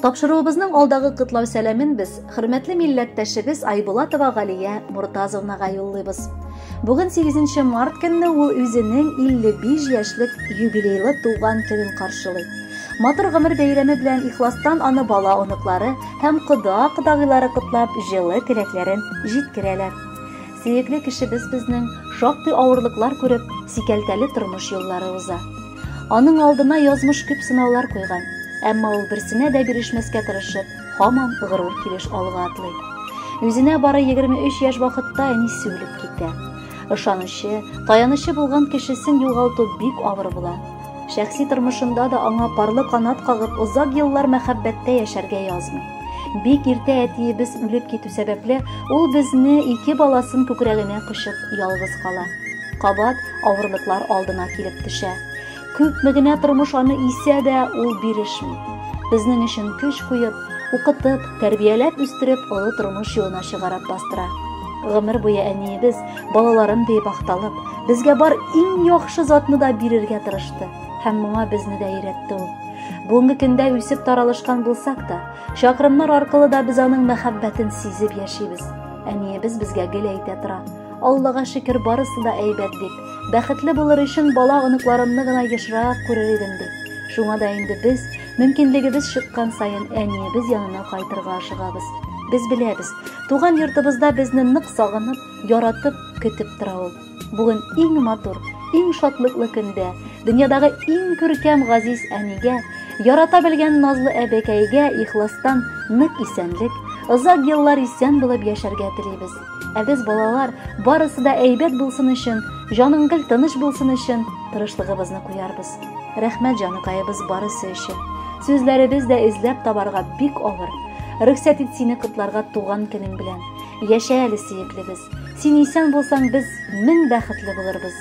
Тапшыруыбызның алдагы котлау сәламен без хөрмәтле милләттәшебез Айбулатова Галия Муртазовнага юллыйбыз. Бүген 8 март көнне ул үзенең 55 яшьлек юбилейлы туган көнен каршылый. Матур гомер бәйрәме белән ихластан аны бала оныклары һәм кода кодагыйлары котлап җылы теләкләрен җиткерәләр. Сөекле кешебез безнең шактый авырлыклар күреп, сикәлтәле тормыш юллары уза. Аның алдына язмыш күп сынаулар куйган, әмма ул берсенә дә бирешмәскә тырышып, һаман горур килеш алга атлый. Үзенә бары 23 яшь вакытта әнисе үлеп китә. Ышанычы, таянычы булган кешесен югалту бик авыр була. Шәхси тормышында да аңа парлы канат кагып озак еллар мәхәббәттә яшәргә язмый. Бик иртә әтиебез үлеп китү сәбәпле, ул безне ике баласын күкрәгенә кочып ялгыз кала. Кабат авырлыклар алдына килеп төшә. Күпме генә тормыш аны исә дә, ул бирешми. Безнең өчен көч куеп, укытып, тәрбияләп үстереп, олы тормыш юлына чыгарып бастыра. Гомер буе әниебез балаларым диеп акталып, безгә бар иң яхшы затны да бирергә тырышты һәм моңа безне дә өйрәтте ул. Бүгенге көндә үсеп таралышкан булсак та, чакрымнар аркылы да без аның мәхәббәтен сизеп яшибез. Әниебез безгә гел әйтә тора. Аллага шөкер, барысы да әйбәт дип. Бәхетле булыр өчен бала оныкларымны гына ешрак күрер идем дип. Шуңа да инде без мөмкинлегебез чыккан саен әниебез янына кайтырга ашыгабыз. Без беләбез, туган йортыбызда безне нык сагынып, яратып, көтеп тора ул. Бүген иң матур, иң шатлыклы көндә, дөньядагы иң күркәм газиз әнигә, ярата белгән назлы әбекәйгә ихластан нык исәнлек, озак еллар исән булып яшәргә телибез. Ә без балалар, барысы да әйбәт булсын өчен, җаның гел тыныч булсын өчен тырышлыгыбызны куярбыз. Рәхмәт җаныкаебыз барысы өчен. Сүзләребез дә эзләп табарга бик авыр. Рөхсәт ит сине котларга туган көнең белән. Яшә әле, сөеклебез. Син исән булсаң, без мең бәхетле булырбыз.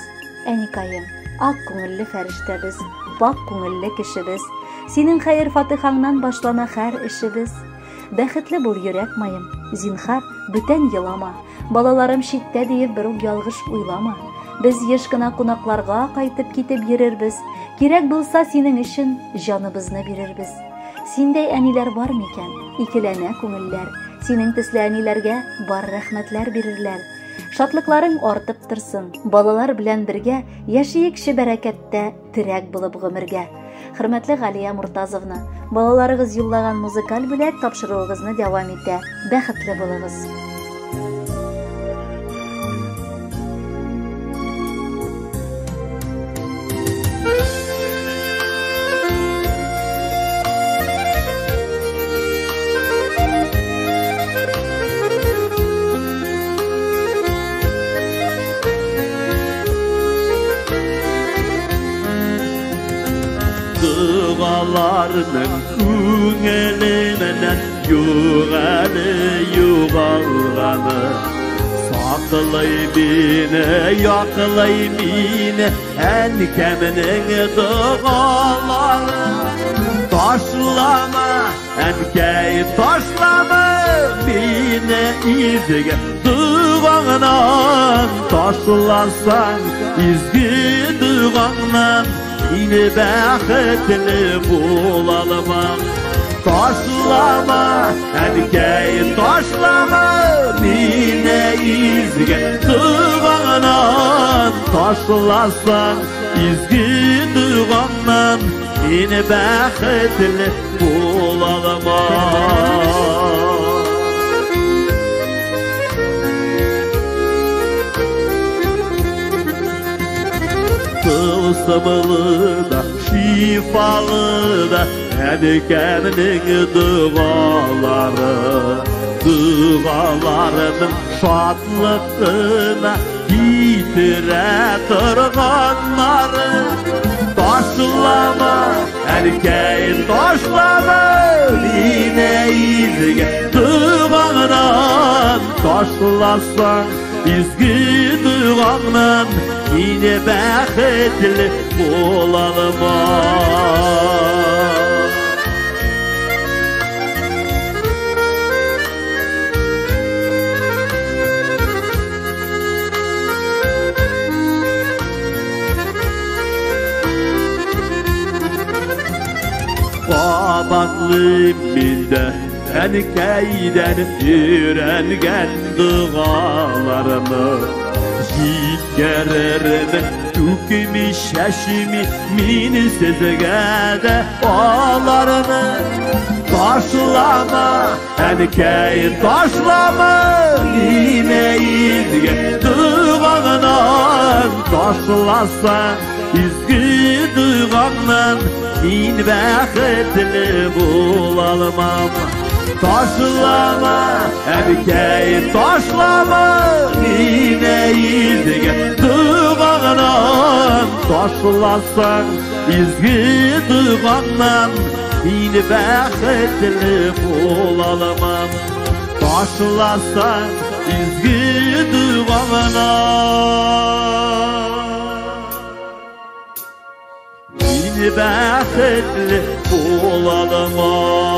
Әникаем, ак күңелле фәрештәбез, пак күңелле кешебез. Синең хәер-фатихаңнан башлана һәр эшебез. Бәхетле бул, йөрәк маем. Зинхар, бүтән елама. Балаларым читтә диеп бер үк ялгыш уйлама. Без еш кына кунакларга кайтып китеп йөрербез. Кирәк булса, синең өчен җаныбызны бирербез. Синдәй әниләр бар микән? Икеләнә күңелләр. Синең төсле әниләргә бар рәхмәтләр бирерләр. Шатлыкларың артып торсын. Балалар белән бергә яшиекче бәрәкәттә, терәк булып гомергә. Хөрмәтле Галия Муртазовна, балаларыгыз юллаган музыкаль бүләк тапшыруыгызны дәвам итә. Бәхетле булыгыз. Dualarının күңеленнән юк әле югалганы. Саклый мине, яклый мине әнкәмнең догалары. Ташлама, әнкәй, ташлама мине изге дугаңнан. Ташласаң изге дугаңнан, мине бәхетле булалмам. Ташлама, әнкәй, ташлама мине изге дугаңнан. Ташласаң изге дугаңнан, мине бәхетле булалмам. Тылсымлы да, şifalı da әнкәмнең дугалары. Дугаларының шатлыгына китерә торганнары. Ташлама, әнкәй, ташлама мине изге дугаңнан. Ташласаң изге дугаңнан, мине бәхетле булалмам. Кабатлыйм Онытмадым мин дә әнкәйдән өйрәнгән догаларны. Җиткерермен түкми чәчми мин сезгә дә аларны. Ташлама, әнкәй, ташлама мине изге догаңнан. Ташласаң изге догаңнан, мин бәхетле булалмам. Ташлама, әнкәй, ташлама мине изге догаңнан. Ташласаң изге догаңнан, мин бәхетле булалмам. Ташласаң изге догаңнан, мин бәхетле булалмам.